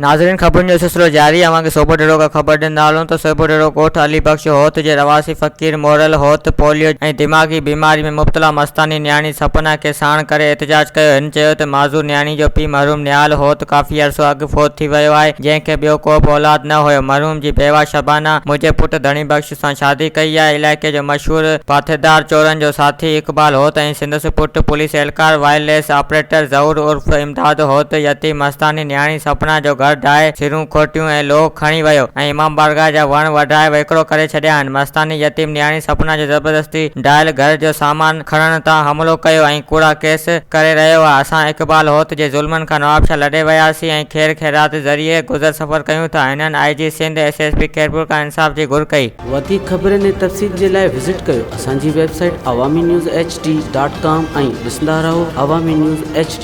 ناظرين خبرن جو سلسلو جاري اوهان کي سوڀوڍيرو کان خبر ڏيندا هلون ته سوڀوڍيرو ڳوٺ علي بخش هوت جي رهواسي فقير مورل هوت پوليو ۽ دماغي بيماري ۾ مبتلا مستاني نياڻي سپنا کي ساڻ ڪري احتجاج ڪيو هن چيو ته معذور نياڻي جو پيء مرحوم نهال هوت ڪافي عرصو اڳ فوت ٿي ويو آهي جنهن کي ٻيو ڪو به اولاد نه هيو مرحوم جي بيواه شبانه منهنجي پٽ ڌڻي بخش سان شادي ڪئي آهي علائقي جو مشهور پاٿيدار چورن جو ساٿي اقبال هوت ۽ سندس پٽ پوليس اهلڪار وائرليس آپريٽر ظهور عرف امداد هوت يتيم مستاني نياڻي سپنا جو گهر ڊاهي سرون کوٽيون ۽ لوهه کڻي ويو ۽ امام بارگاهه جا وڻ وڍرائي وڪرو ڪري ڇڏيا آهن مستاني يتيم نياڻي سپنا جو زبردستي ڊاهيل گهر جو سامان کڻڻ تان حملو ڪيو ۽ ڪوڙا ڪيس ڪري رهيو آهي اسان اقبال هوت جي ظلمن کان نوابشاهه لڏي وياسين ۽ خير خيرات ذريعي گذر سفر ڪيون ٿا هنن I G Sindh S S P Khairpur کان انصاف جي گهر ڪئي. وڌيڪ خبرن ۽ تفصيل جي لاء وزٽ ڪيو اسان جي website Awami news H D dot com ۽ ڏسندا رهو عوامي نيوز ايڇ ڊي.